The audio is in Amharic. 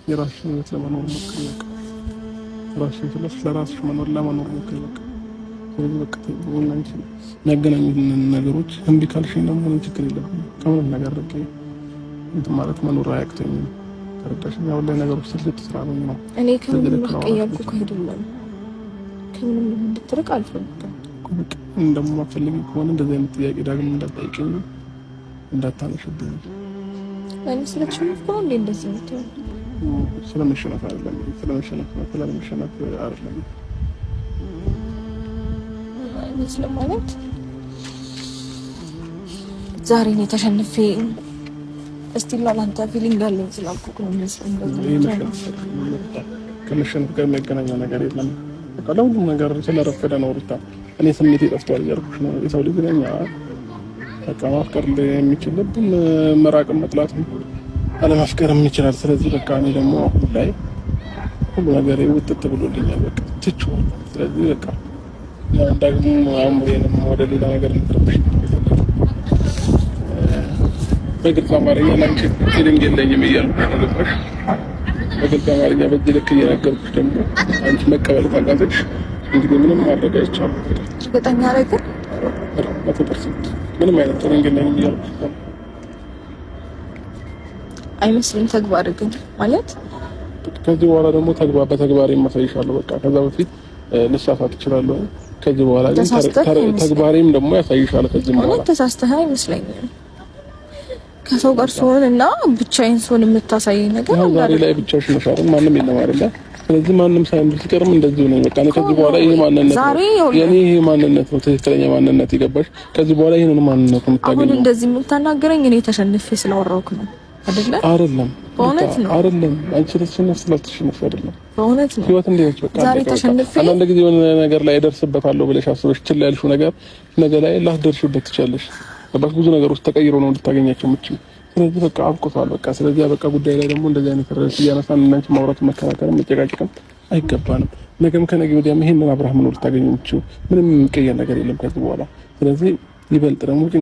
የራስሽን ህይወት ለመኖር ሞክሪ። በቃ ራስሽን ስለሽ ለራስሽ መኖር ለመኖር ሞክሪ። በቃ ስለዚህ በቃ አንቺ የሚያገናኙትን ነገሮች እምቢ ካልሽኝ ደግሞ ምንም ችግር የለብኝም። ከምንም ነገር ርቄ እንትን ማለት መኖር አያቅተኝም። ተረዳሽኝ? አሁን ላይ ነገሮች ስልት ስላሉኝ ነው። እኔ ከምንም ራቅ እያልኩህ አይደለም። ከምንም እንድትርቅ አልፈልግም። እንደማትፈልጊ ከሆነ እንደዚህ አይነት ጥያቄ ዳግም እንዳትጠይቂኝ፣ እንዳታነሽብኝ። እኔ ስለተሸነፍኩ ነው እንዴ እንደዚህ የምትሆነው? ስለመሸነፍ አይደለም፣ ስለመሸነፍ ነው፣ ስለመሸነፍ አይደለም አይመስልም። ማለት ዛሬ እኔ ተሸንፌ እስቲ ላንተ feeling አለኝ ስላልኩህ ነው የሚመስለው። እንደዚህ ከመሸነፍ ጋር የሚያገናኘው ነገር የለም። በቃ ለሁሉም ነገር ስለረፈደ ነው ሩታ። እኔ ስሜቴ ጠፍቷል እያልኩሽ ነው። የሰው ልጅ ነኝ። በቃ ማፍቀር የሚችል ልብም መራቅም መጥላትም አለማፍቀርም ይችላል። ስለዚህ በቃ እኔ ደግሞ አሁን ላይ ሁሉ ነገር ውጥት ብሎልኛል። በቃ ትቼዋለሁ። ስለዚህ በቃ ደግሞ አእምሮዬንም ወደ ሌላ ነገር እንድትረብሽ በግልጽ አማርኛ ላንቺ feeling የለኝም እያልኩሽ ነው። ገባሽ? በግልጽ አማርኛ በዚህ ልክ እየነገርኩሽ ደግሞ አንቺ መቀበል ካቃተሽ እንግዲህ ምንም ማድረግ አይቻልም። እርግጠኛ ላይ ግን 100% ምንም አይነት feeling የለኝም እያልኩሽ ነው። አይመስልም። ተግባር ግን ማለት ከዚህ በኋላ ደግሞ ተግባር በተግባር የማሳይሻለሁ። በቃ ከዛ በፊት ልሳሳት እችላለሁ። ከዚህ በኋላ ግን ተግባሬም ደግሞ ያሳይሻል። ከዚህ በኋላ ተሳስተህ አይመስለኝም። ከሰው ጋር ስሆን እና ብቻዬን ስሆን የምታሳየኝ ነገር ዛሬ ላይ ብቻሽን ነሽ አይደል? ማንም የለም አይደለ? ስለዚህ ማንም ሳይኖር ሲቀርም እንደዚሁ ነው። በቃ እኔ ከዚህ በኋላ ይሄ ማንነት ነው የኔ፣ ይሄ ማንነት ነው ትክክለኛ ማንነት። ይገባሽ? ከዚህ በኋላ ይሄንን ማንነት ነው የምታገኘው። አሁን እንደዚህ የምታናገረኝ እኔ ተሸንፌ ስላወራሁህ ነው አይደለ? አይደለም፣ በእውነት ነው አይደለም። አንቺ ተሸነፍ ስላልተሸነፍሽ አይደለም፣ በእውነት ነው። ህይወት እንዲህ ነች። በቃ ዛሬ ተሸንፌ አንዳንድ ጊዜ የሆነ ነገር ላይ እደርስበታለሁ ብለሽ አስበሽ ችላ ያልሽው ነገር ነገ ላይ ላትደርሺበት ትችያለሽ። ገባሽ? ብዙ ነገሮች ተቀይሮ ነው ልታገኛቸው የምትችይው። ስለዚህ በቃ አብቅቷል። በቃ ስለዚህ በቃ ጉዳይ ላይ ደግሞ እንደዚህ አይነት ርዕስ እያነሳን እናንቺ ማውራት መከራከርም መጨቃጨቅም አይገባንም። ነገም ከነገ ወዲያም ይሄንን አብርሃም ነው ልታገኘው የምትችይው። ምንም የሚቀየር ነገር የለም ከዚህ በኋላ። ስለዚህ ይበልጥ ደግሞ